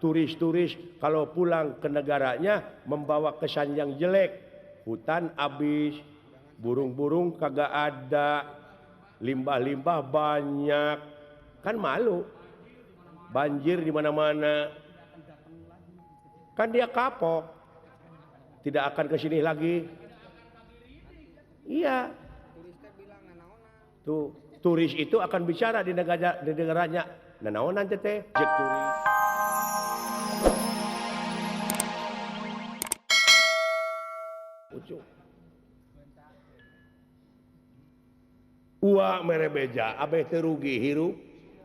turis-turis kalau pulang ke negaranya membawa kesan yang jelek. Hutan habis, burung-burung kagak ada, limbah-limbah banyak, kan malu. Banjir di mana-mana. Kan dia kapok. Tidak akan ke sini lagi. Iya. Tuh, turis itu akan bicara di negara, di negaranya. Nanaonan teh, jek turis. Ucu. Ua mere beja, abeh teu rugi hirup,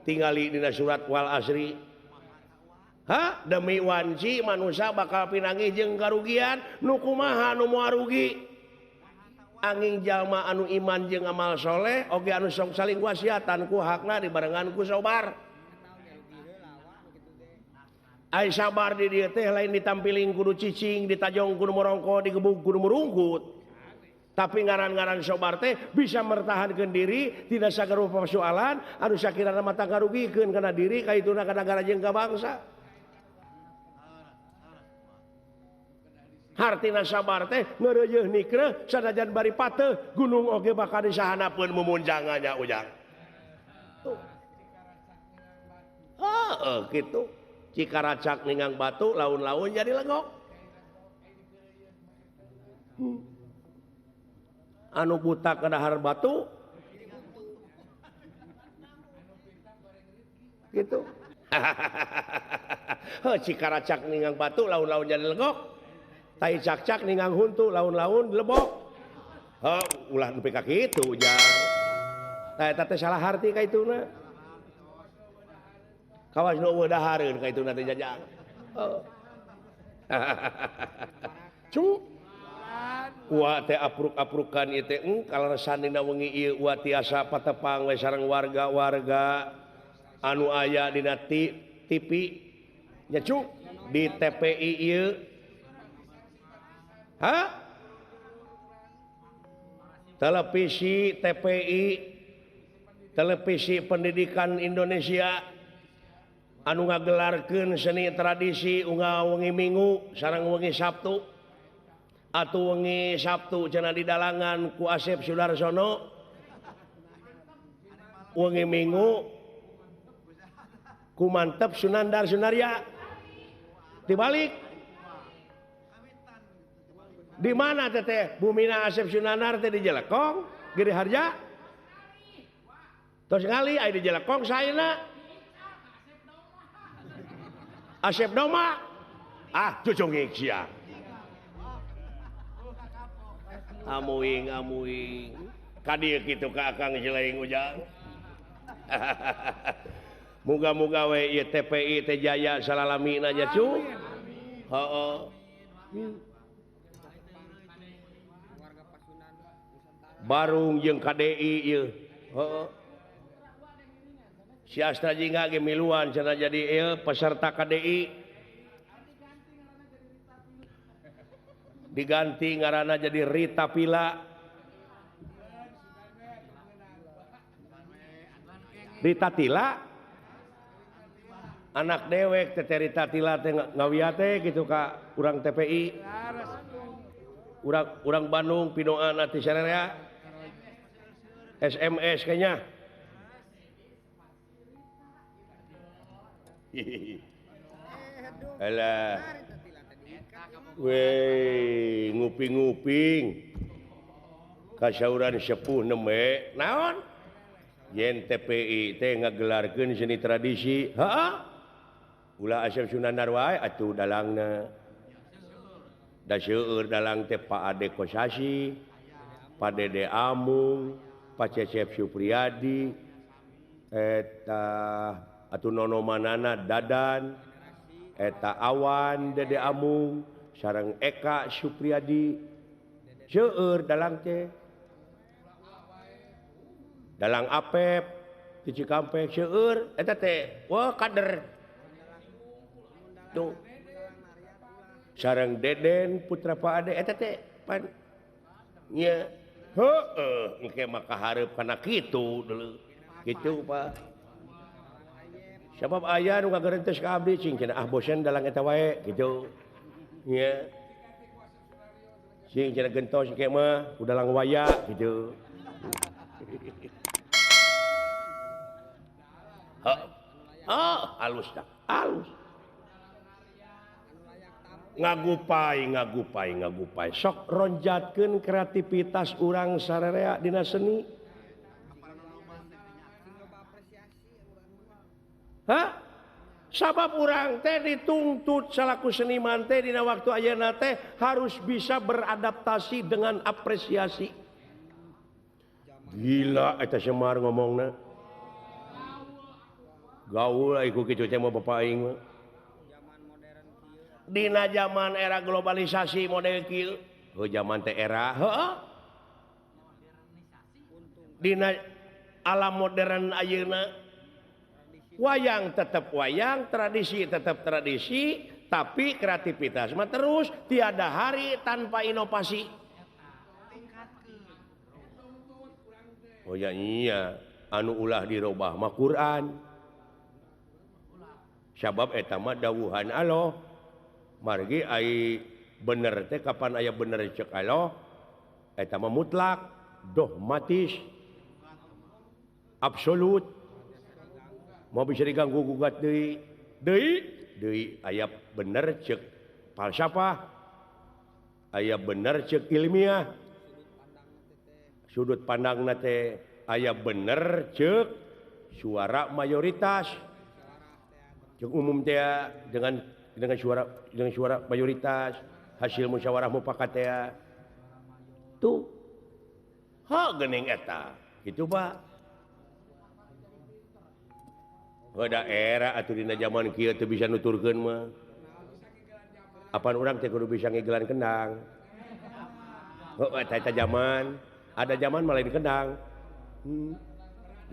tingali dina surat Wal Asri. Hah? Demi wanci manusia bakal pinanggih jeung karugian, nu kumaha nu moal rugi? Angin jalma anu iman jeung amal soleh oge anu sok saling wasiatan ku hakna dibarengan ku sabar. Ai sabar di dieu teh lain ditampiling kudu cicing, ditajong kudu morongko, digebug kudu murungkut. Tapi ngaran-ngaran sobar teh bisa mertahankeun diri tidak sagarupa persoalan anu sakirana mata ngarugikeun kana diri kaituna kana nagara jeung ka bangsa. Hartina sabar teh ngeureuyeuh nikreuh sanajan bari pateuh gunung oge bakal disahanapeun mumunjangannya ujang. Tuh. Heeh kitu. Cikaracak ninggang batu laun-laun jadi legok. Anu buta kedahar batu gitu. Heuh cikaracak ninggang batu laun-laun jadi legok. Tai cak-cak ninggang huntu laun-laun lebok. Heuh ulah nepi ka kitu ujang. Tah eta teh salah harti ka ituna. Kawas nu eueuh dahareun ka ituna teh jajang. Heuh. Cu. Ua teh apruk-aprukan ieu teh kaleresan dina wengi ieu ua tiasa patepang we sareng warga-warga anu aya dina TV nya cu di TPI ieu. Hah? Televisi TPI, Televisi Pendidikan Indonesia anu ngagelarkeun seni tradisi unggal wengi Minggu sareng wengi Sabtu. Atuh wengi Sabtu cenah di dalangan ku Asep Sudarsono. Wengi Minggu ku Mantep Sunandar Sunarya. Dibalik. Di mana teteh bumina Asep Sunandar teh di Jelekong, Giri Harja. Terus ngali aya di Jelekong saena. Asep Doma. Ah, cucungik sia. Amuing amuing. Ka dieu kitu ka Akang Silaing Ujang. Muga-muga we ieu TPI teh jaya salalamina nya cu. Heeh. Barung jeung KDI ieu. Heeh. Si Astra Jingga ge miluan cenah jadi ieu peserta KDI. Diganti ngaranna jadi Rita Pila. Rita Tila. Anak dewek teh Rita Tila teh ngawia teh kitu ka urang TPI. Urang Bandung pinoan ati sararea. SMS kayaknya. Alah. Weh, nguping-nguping. Kasauran sepuh nembe naon? Yen TPI teh ngagelarkeun seni tradisi. Heeh. Ulah Asep Sunandar wae atuh dalangna. Da seueur dalang teh Pak Ade Kosasi, Pak Dede Amung, Pak Cecep Supriyadi, eta atuh nono manana Dadan, eta Awan Dede Amung, sareng Eka Supriyadi. Seueur dalang teh. Dalang Apep di Cikampek seueur eta teh wah kader. Tuh. Sareng Deden putra Pak Ade eta teh pan nya heueuh engke mah kahareup kana kitu deuleu. Kitu Pak. Sabab aya nu ngagerentes ka abdi cing cenah ah bosen dalang eta wae gitu. Nya. Cing cenah gentos ke mah udah lang waya gitu. Oh, halus dah, halus. Ngagupai, ngagupai, ngagupai. Sok ronjatkeun kreativitas urang sararea dina seni. Hah? Sabab urang teh dituntut salaku seniman teh dina waktu ayeuna teh harus bisa beradaptasi dengan apresiasi. Gila eta Semar ngomongna. Gaul iku kitu teh mah bapak aing mah. Dina zaman era globalisasi model kieu, heuh zaman teh era heuh. Dina alam modern ayeuna wayang tetap wayang, tradisi tetap tradisi, tapi kreativitas mah terus tiada hari tanpa inovasi. Oh ya iya, anu ulah dirobah mah Quran. Sabab eta mah dawuhan Allah. Margi ai bener teh kapan aya bener cek Allah eta mah mutlak, dogmatis, absolut. Mau bisa diganggu gugat deui, deui, deui aya bener cek falsafah, aya bener cek ilmiah. Sudut pandangna teh aya bener cek suara mayoritas. Cek umum teh dengan suara mayoritas hasil musyawarah mufakat teh tuh ha geuning eta kitu Pak. Heuh era atuh dina zaman kieu teu bisa nuturkeun mah. Apan urang teh kudu bisa ngigelan kendang. Heuh eta zaman, ada zaman mah lain kendang.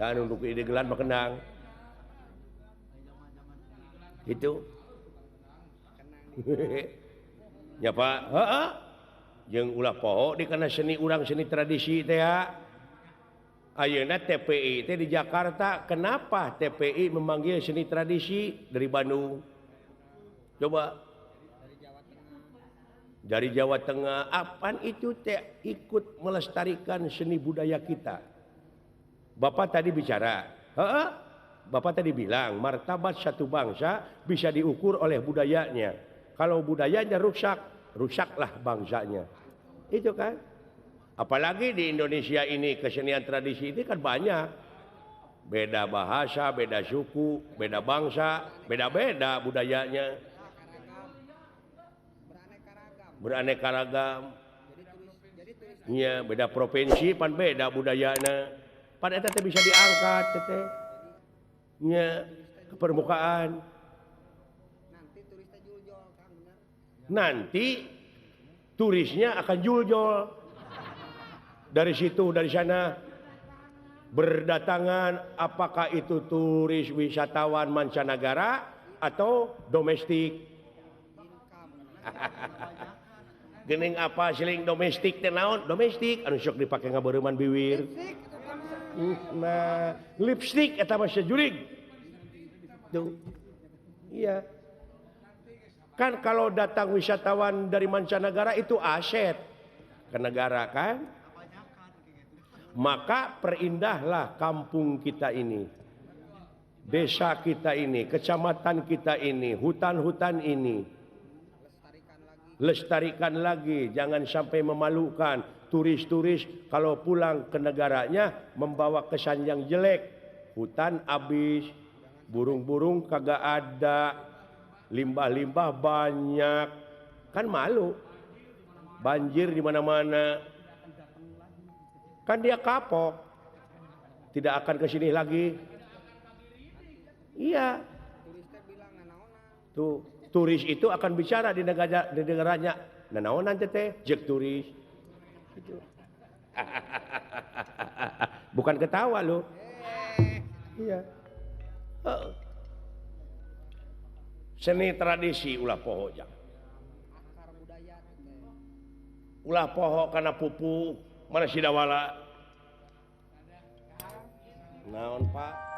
Dan untuk idegelan mah kendang. Gitu. Ya Pak, heeh. Jeung ulah poho di kana seni urang seni tradisi teh. Ayeuna TPI teh di Jakarta, kenapa TPI memanggil seni tradisi dari Bandung? Coba. Dari Jawa Tengah, apaan itu teh ikut melestarikan seni budaya kita. Bapak tadi bicara, heeh. Bapak tadi bilang martabat satu bangsa bisa diukur oleh budayanya. Kalau budayanya rusak, rusaklah bangsanya. Itu kan. Apalagi di Indonesia ini kesenian tradisi ini kan banyak. Beda bahasa, beda suku, beda bangsa, beda-beda budayanya. Beraneka ragam. Iya, beda provinsi pan beda budayanya. Pan eta teh bisa diangkat teh. Nya ke permukaan. Nanti turisnya akan juljol. Dari situ, dari sana berdatangan, apakah itu turis wisatawan mancanegara atau domestik. Gening apa siling domestik teh naon? Domestik anu sok dipake ngabeureuman biwir. Nah, lipstick eta mah sejurig. Tuh. Iya. Kan kalau datang wisatawan dari mancanegara itu aset ke negara kan? Maka perindahlah kampung kita ini, desa kita ini, kecamatan kita ini, hutan-hutan ini. Lestarikan lagi, jangan sampai memalukan. Turis-turis kalau pulang ke negaranya membawa kesan yang jelek. Hutan habis, burung-burung kagak ada, limbah-limbah banyak. Kan malu. Banjir di mana-mana. Kan dia kapok. Tidak akan ke sini lagi. Iya. Tuh, turis itu akan bicara di negara di negaranya. Nanaonan teh jek turis. Gitu. Bukan ketawa loh. Iya. Seni tradisi ulah poho jang. Ulah poho kana pupu mana sidawala. Naon Pak?